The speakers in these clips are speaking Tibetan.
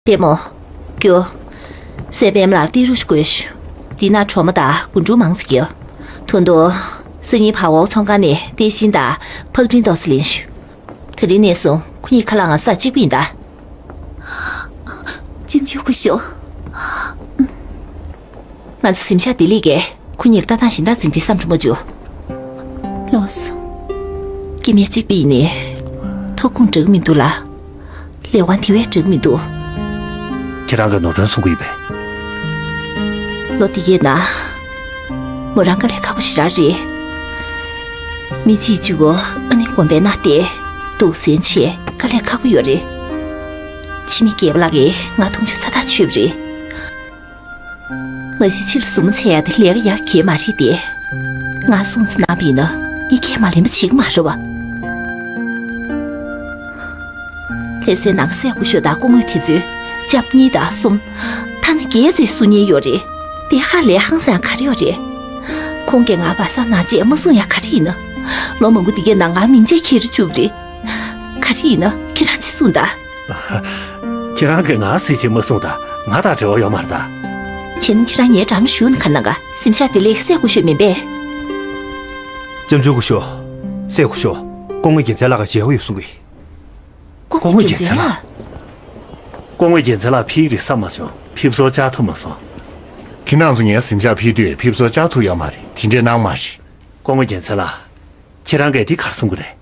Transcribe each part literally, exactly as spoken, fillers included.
ལྟད་མོ། རྒྱུ། སྲས་པད་མ་ལགས་ཏི་རུ་ཞིག་དགོས་ཤོག་འདི་ན་གྲོ་མ་དང་རྒུན་འབྲུམ་མང་ཙམ་རྒྱུ། དོན་དུ། སང་ཉིན་བར་འོག་ཚོང་ཁང་ནས་ཏེ་ཤིན་དང་ཕག་ཀྲིན་ཏོག་ཙམ་ལེན་ཤོག་དེ་རིང་ནས་བཟུང་ཁོ་གཉིས་ཁ་ལག་ང་ས་གཅིག་པ་ཡིན་ད། ཅིམ་ཅིའུ་སྐུ་ཞབས། ང་ཚོ་གཟིམ་ཤག་ལྡི་ལི་གས་ཁོ་གཉིས་ལ་ལྟ་སྟངས་གཞན་དག་འཛིན་པའི་བསམ་བློ་མ་བཅུག་ལགས་སོ། སྐྱེ་དམན་གཅིག་པ་ཡིན་ནའི། ཐོབ་ཁུངས་འདྲ་གི་མི་འདུག་ལ། ལས་དབང་དེ་བས་འདྲ་གི་མི་འདུག་ཁྱེད་རང་གིས་ནོར་སྒྲོན་གསུང་གི་ཡོད་པས། ལོ་འདི་གའི་ནང་། མོ་རང་དཀའ་ལས་ཁག་པོ་ཞེ་དྲག་རེད། མི་གཅིག་གཅིག་གོ་ཨ་ནེ་དགོན་པའི་ནང་བསྡད། སྡུག་སྲན་ཆེ་དཀའ་ལས་ཁག་པོ་ཡོད་རེད། འཆི་མེད་རྒྱལ་པོ་ལགས་ཀྱིས་ང་མཐོང་ཆུང་ཚ་ཐག་ཆོད་པ་རེད། མ་གཞི་ཕྱི་ལ་ཟུར་མོ་འཚོལ་ཡག་དེ་ལས་ཀ་ཡག་གང་ཡང་མ་རེད་དེ། ང་སྲོག་འཚོ་གནང་པ་ཡིན་ན་ངས་ཁས་མ་ལེན་པ་བྱེད་ཀྱི་མ་རེད་བ། ལྷ་སའི་ནང་གི་སྲས་སྐུ་ཞབས་དང་སྐུ་ངོ་དེ་ཚོས་ལྕམ་གཉིས་དང་གསུམ། ཐ་ན་བརྒྱད་ཙམ་བསུ་མཁན་ཡོད་རེད། དེ་ཧ་ལས་ཧང་སང་ག་རེ་ཡོད་རེད། ཁོང་གིས་ང་བར་སང་ནང་ཆེད་མ་གསུང་ཡག་ག་རེ་ཡིན་ན། ལོ་མང་པོ་འདི་གའི་ནང་ང་མིང་ཆད་ཁྱེར་བཅུག་པ་རེད། ག་རེ་ཡིན་ན་ཁྱེད་རང་གཅིག་གསུངས་དང་། ཁྱེད་རང་གིས་ང་གཟི་བརྗིད་མ་གསུངས་དང་ང་དང་འབྲེལ་བ་ཡོད་མ་རེད་ད། བྱས་ན་ཁྱེད་རང་ངའི་འགྲམ་ལ་བཞུགས་ན་ག་ན་ག་གཟིམ་ཤག་ལྡི་ལིའི་སྲས་སྐུ་ཞབས་མིན་པས། ལྕམ་ཆུང་སྐུ་ཞབས། སྲས་སྐུ་ཞབས། སྐུ་ངོ་རྒྱལ་མཚན་ལགས་ཀྱི་མཇལ་ཁ་ཡོད་གསུང་གི། སྐུ་ངོ་རྒྱལ་མཚན་ལགས། སྐུ་ངོ་རྒྱལ་མཚན་ལགས་ཕེབས་ཀྱི་རེད་བསམ་མ་བྱུང་། ཕེབས་བསུ་བཅར་ཐུབ་མ་སོང་། ཁྱེད་རང་ཚོ་ངའི་གཟིམ་ཤག་ཕེབས་དུས་ཕེབས་བསུ་བཅར་ཐུབ་ཡོད་མ་རེད། དེ་འདྲའི་གནང་མ་རེད། སྐུ་ངོ་རྒྱལ་མཚན་ལགས། ཁྱེད་རང་གིས་འདི་ག་རེ་གསུང་གི་རེད།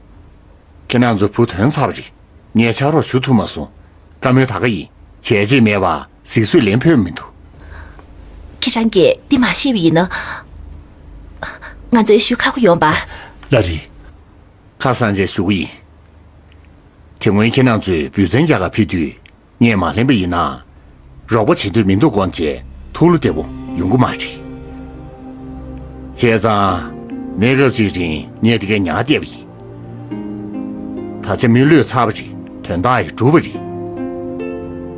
ཁྱེད་རང་ཚོ་བུ་ཐོན་ཚར་བ་རེད། ངས་ཕྱག་རོགས་ཞུ་ཐུབ་མ་སོང་། བཀའ་མོལ་ད་ག་ཡིན། བྱས་རྗེས་མེད་པར་གཟིགས་བཟོས་ལེན་ཕོད་མི་འདུག་ཁྱེད་རང་གིས་འདི་མ་ཤེས་པ་ཡིན་ན། ང་ཚོའི་ཞུ་ཁག་པོ་ཡོང་པ། ལགས་རེད། ཁ་སང་བཅས་ཞུ་གི་ཡིན། དེ་སྔོན་ཁྱེད་རང་ཚོས་འབུལ་ཚན་རྒྱག་ག་ཕེབས་དུས་ངས་མ་ལེན་པ་ཡིན་ན། རོགས་པ་བྱེད་འདོད་མི་འདུག་དགོངས་བྱས་ཐུགས་བློ་བདེ་པོ་ཡོང་གི་མ་རེད། བྱས་ཙང་། གནས་སྐབས་ཅིག་རིང་ངས་དེ་གའི་ཉར་བསྡད་པ་ཡིན། ད་ཆ་མི་ལྷོད་ཚར་བ་རེད། དོན་དག་ཡང་གྲུབ་པ་རེད།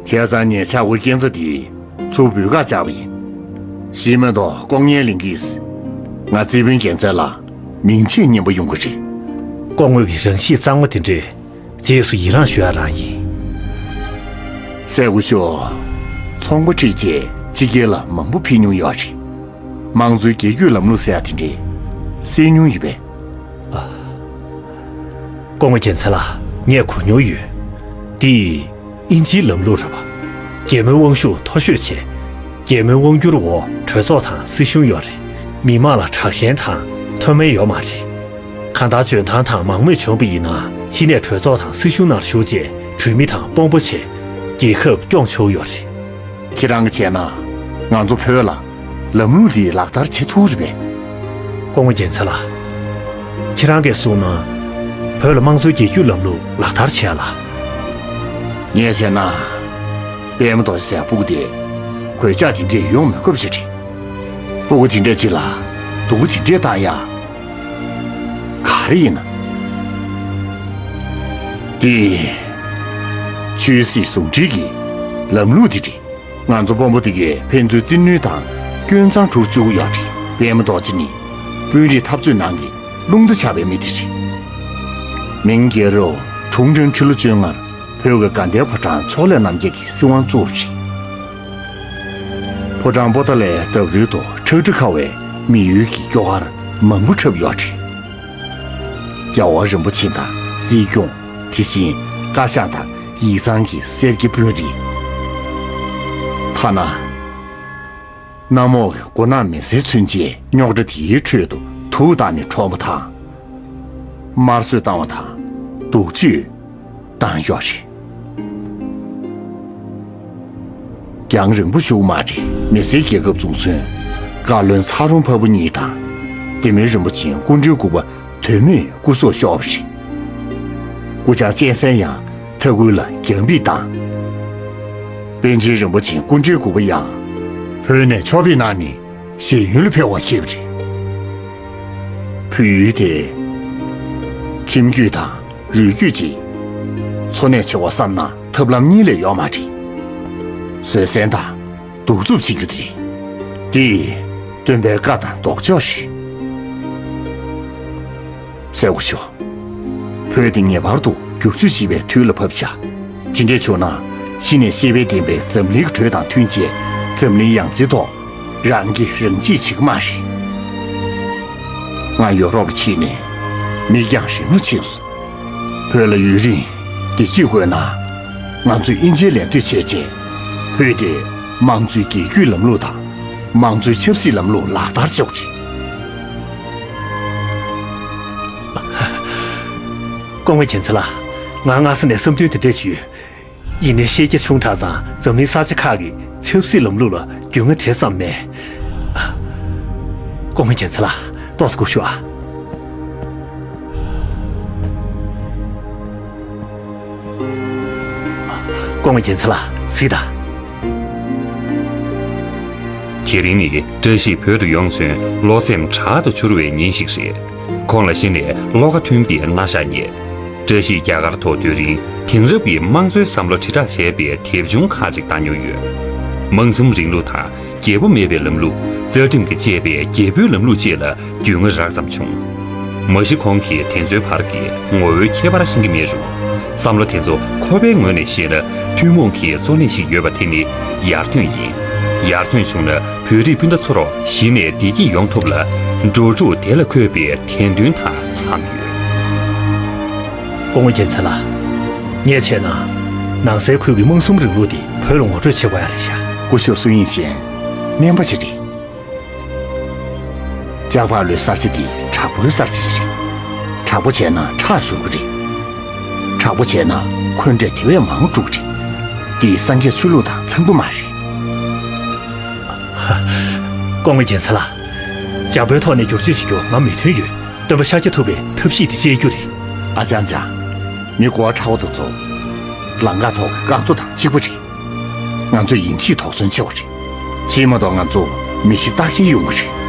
བྱས་ཙང་ངས་ཕྱག་དབུའི་སྐས་འཛེག་དེ་ཚུར་འབུལ་ཁ་བཅར་བ་ཡིན། ཤི་མ་གཏོགས་ལྐོག་རྔན་ལེན་གྱིས། ང་རྩིས་དཔོན་རྒྱལ་མཚན་ལ་མིང་ཆད་སྙན་པོ་ཡོང་གི་རེད། སྐུ་ངོ་གི་རང་གཤིས་གཙང་མ་དེ་འདྲས་རྗེས་སུ་ཡི་རངས་ཞུ་ཡ་རང་ཡིན། སྲས་སྐུ་ཞབས། ཚོང་པ་ཁྲིད་བྱས་ཕྱི་རྒྱལ་ལ་མང་པོ་ཕེབས་མྱོང་ཡོད་རེད། དམངས་གཙོའི་རྒྱལ་རྒྱུད་ལམ་ལུགས་ཟེར་ཡ་དེ་འདྲས་གསན་མྱོང་ཡོད་པས། སྐུ་ངོ་རྒྱལ་མཚན་ལགས། ངས་གོ་མྱོང་ཡོད། འདི་དབྱིན་ཇིའི་ལམ་ལུགས་རེད་པ། རྒྱལ་མོའི་དབང་ཤུགས་མཐོ་ཤོས་ཆེ། རྒྱལ་མོའི་དབང་སྒྱུར་འོག་གྲོས་ཚོགས་དང་སྲིད་གཞུང་ཡོད་རེད། མི་མང་ལ་དྲག་ཞན་དང་མཐོ་དམན་ཡོད་མ་རེད། གང་ལྟར་འཇོན་ཐང་དང་མང་མོས་བྱུང་བ་ཡིན་ན་གཞི་ནས་གྲོས་ཚོགས་དང་སྲིད་གཞུང་ནང་ཞུགས་རྗེས་གྲོས་མི་དང་དཔོན་པོ་བྱས། རྒྱལ་ཁབ་སྐྱོང་ཆོག་ཡོད་རེད། ཁྱེད་རང་གིས་བྱས་ན་ང་ཚོ་བོད་ལ་ལམ་ལུགས་འདི་ལག་བསྟར་བྱེད་ཐུབ་རེད་པས། སྐུ་ངོ་རྒྱལ་མཚན་ལགས། ཁྱེད་རང་གིས་གསུངས་ན། བོད་ལ་དམངས་གཙོའི་རྒྱལ་རྒྱུད་ལམ་ལུགས་ལག་བསྟར་བྱས་ལ། ངས་བྱས་ན། པད་མ་རྡོ་རྗེ་ཟེར་ཕྲུ་གུ་དེ་གོད་ཆག་དེ་འདྲས་ཡོང་མི་དགོས་པ་ཞིག་རེད། ཕྲུ་གུ་དེ་འདྲས་ཅིག་ལ་སྡུག་པོ་དེ་འདྲས་བཏང་ཡ། ག་རེ་ཡིན་ན། འདི་ཆོས་སྲིད་ཟུང་འབྲེལ་གྱི་ལམ་ལུགས་དེ་རེད། ང་ཚོ་དཔོན་པོ་དེ་གས་ཕན་ཚུན་བརྩི་ནུས་དང་སྐྱོན་མཚང་འཁྲུར་བཅུག་གི་ཡོད་རེད། པད་མ་རྡོ་རྗེ་ནི་དཔོན་རིགས་འཐབ་རྩོད་ནང་གི་རླུང་རྟ་ཆགས་པའི་མི་དེ་རེད། མིང་རྒྱལ་རབས་ཁྲུང་ཁྲུང་ཁྲི་ལོ་བཅོ་ལྔར་བོད་ཀྱི་དགའ་ལྡན་ཕོ་བྲང་ཕྱོགས་ལས་རྣམ་རྒྱལ་གྱི་སྲིད་དབང་བཙུགས་པ་རེད། ཕོ་བྲང་པོ་ཏཱ་ལའི་འདབས་རོལ་དུ་ཁྲག་དྲི་ཁ་བའི་མི་ཡུལ་གྱི་སྐྱོ་གར་མང་པོ་འཁྲབ་ཡོད་རེད། རྒྱལ་བ་རིན་པོ་ཆེ་དང་སྲིད་སྐྱོང་། དེ་བཞིན་བཀའ་ཤག་དང་ཡིག་ཚང་གི་སེར་སྐྱ་དཔོན་རིགས། ཐ་ན། གནམ་འོག་གི་མགོ་ནག་མི་སེར་ཚུན་ཆད་རྙོག་དྲ་དེའི་ཁྲོད་དུ་དུག་བཏང་ནས་འཕྲོག་པ་དང་། དམར་གསོད་བཏང་བ་དང་སྡུག་སྤྱོད་བཏང་ཡོད་རེད། རྒྱང་རིང་པོ་ཞུགས་མ་རེད། མི་སེར་རྒྱལ་ཁབ་བཙུགས་ཚུན་བཀའ་བློན་ཚ་རོང་འཕགས་པ་གཉིས་དང་། བདེ་སྨོན་རིན་པོ་ཆེ་སྐུ་ཕྲེང་དགུ་པ་དོན་མེད་སྐུ་སྲོག་ཤོར་བ་རེད། སྐུ་བཅར་གཅན་གཟན་ཡང་ཐ་གུ་ལ་རྒྱང་འབིགས་བཏང་། པཎ་ཆེན་རིན་པོ་ཆེ་སྐུ་ཕྲེང་དགུ་པ་ཡང་བོད་ནས་ཕྱོགས་ཕེབས་གནང་ནས་ཞེ་ཡུལ་ལ་ཕེབས་པར་འཁེལ་བ་རེད། བོད་ཡུལ་དེ་ཁྱིམ་རྒྱུད་དང་རུས་རྒྱུད་ཅིག་འཚོ་གནས་བྱེད་པར་བསམ་ན་ཐབས་ལམ་གཉིས་ལས་ཡོད་མ་རེད། བཟོད་བསྲན་དང་གདུག་རྩུབ་བྱེད་རྒྱུ་དེ་རེད། འདི་སྟོན་པའི་བཀའ་དང་ལྡོག་ཕྱོགས་རེད། སྲས་སྐུ་ཞབས། བོད་འདི་ངེས་པར་དུ་བསྒྱུར་བཅོས་བྱེད་པའི་དུས་ལ་བབ་ཤག་དེ་འདྲས་བྱུང་ན་ གཞི་ནས་ཤེས་དཔལ་ལྡན་པའི་འཛམ་གླིང་གི་འགྲོས་དང་མཐུན་བྱས། འཛམ་གླིང་ཡང་རྩེའི་ཐོག་རང་གིས་རང་གཅེས་བྱེད་ཀྱི་མ་རེད། ང་ཡོ་རོབ་ལ་ཕྱིན་ནས་མིག་རྒྱང་རིང་རུ་ཕྱིན་སོང་། བོད་ལ་ཡུན་རིང་བདེ་སྐྱིད་དགོས་ན། ང་ཚོས་དབྱིན་ཇིའི་ལད་ཟློས་བྱས་རྗེས། བོད་དེ་དམངས་གཙོའི་རྒྱལ་རྒྱུད་ལམ་ལུགས་དང་། དམངས་གཙོའི་ཆབ་སྲིད་ལམ་ལུགས་ལག་བསྟར་བྱེད་དགོས་རེད། སྐུ་ངོ་རྒྱལ་མཚན་ལགས། ང་སྔ་ས་ནས་བསམ་འདུན་དེ་འདྲ་ཞིག་ཡོད། ཡིན་ནའི་ཤེས་རྒྱ་ཆུང་དྲགས་ཙང་འཛམ་གླིང་ས་ཆ་ཁག་གི་ཆབ་སྲིད་ལམ་ལུགས་ལ་རྒྱུས་མངའ་དེ་ཙམ་མེད། སྐུ་ངོ་རྒྱལ་མཚན་ལགས། ཏོག་ཙམ་སྒུག་ཤོག་ཨ། སྐུ་ངོ་རྒྱལ་མཚན་ལགས། གཟིགས་དང་། དེ་རིང་ནི་བཀྲ་ཤིས་བོད་དུ་ཡོང་ཚུན་བློ་སེམས་དྲག་ཏུ་འཕྱུར་བའི་ཉིན་ཞིག་རེད། ཁོང་ལ་གཞི་ནས་བློ་ཁ་མཐུན་པའི་མནའ་བཞག་རྙེད། བཀྲ་ཤིས་རྒྱ་གར་དུ་སྡོད་རིང་དེང་རབས་ཀྱི་དམངས་གཙོའི་བསམ་བློ་དྲིལ་བསྒྲགས་བྱས་པའི་དེབ་ཆུང་ཁག་ཅིག་བལྟ་མྱོང་ཡོད། དམངས་གསུམ་རིང་ལུགས་དང་རྒྱལ་པོ་མེད་པའི་ལམ་ལུགས། རྩ་ཁྲིམས་ཀྱིས་བཅད་པའི་རྒྱལ་པོའི་ལམ་ལུགས་བཅས་ལ་རྒྱུས་མངའ་རགས་ཙམ་བྱུང་། མ་གཞི་ཁོང་གིས་དེ་ཚོའི་བར་གྱི་ངོ་བོའི་ཁྱད་པར་ཤེས་ཀྱི་མེད་རུང་། བསམ་བློ་དེ་ཚོ་ཁོ་པའི་ངོས་ནས་བཤད་ན་ཐུན་མོང་གི་གཙོ་གནད་ཞིག་ཡོད་པ་དེ་ནི་ཡར་ཐོན་ཡིན། ཡར་ཐོན་བྱུང་ན་བོད་རིགས་སྤུན་ཟླ་ཚོར་གཞི་ནས་བདེ་སྐྱིད་ཡོང་ཐུབ་ལ། འགྲོ་དྲུག་བདེ་ལ་འཁོད་པའི་དད་འདུན་དང་འཚམ་ཡོད། སྐུ་ངོ་རྒྱལ་མཚན་ལགས། ངས་བྱས་ན། ནང་སའི་ཁུལ་གྱི་དམངས་གསུམ་རིང་ལུགས་དེ་བོད་ལ་ངོ་སྤྲོད་བྱེད་དགོས་ཡ་རེད་ཤག་སྐུ་ཞབས་སུན་ཡིན་ཅན། སྨན་པ་ཅིག་རེད། ལྕགས་ཕག་ལོའི་གསར་བརྗེ་འདི་དྲག་པོའི་གསར་བརྗེ་ཞིག་རེད། དྲག་པོ་བྱས་ན་ཁྲག་ཤོར་གི་རེད། དྲག་པོ་བྱས་ན་འཁོན་འགྲས་དེ་བས་མང་འགྲོ་གི་རེད། འདི་སངས་རྒྱས་ཆོས་ལུགས་དང་འཚམ་པོ་མ་རེད། སྐུ་ངོ་རྒྱལ་མཚན་ལགས། འཇམ་པོའི་ཐོག་ནས་བསྒྱུར་བཅོས་བྱེད་རྒྱུ་ང་མོས་མཐུན་ཡོད། སྟོན་པ་ཤཱཀྱ་ཐུབ་པའི་ཐབས་ཤེས་དེ་བཅད་རྒྱུ་རེད། ཨ་ཅང་ཅང་། མི་མགོ་བ་ཁྲ་བོ་དེ་ཚོ། ལམ་ཁ་ཐོག་གི་བཀག་རྡོ་དང་གཅིག་པ་རེད། ང་ཚོས་ཡིན་གཅིག་དོགས་ཟོན་བྱེད་དགོས་རེད། གཅིག་མ་གཏོགས་ང་ཚོ་མི་ཤི་རྟ་ཤི་ཡོང་གི་རེད།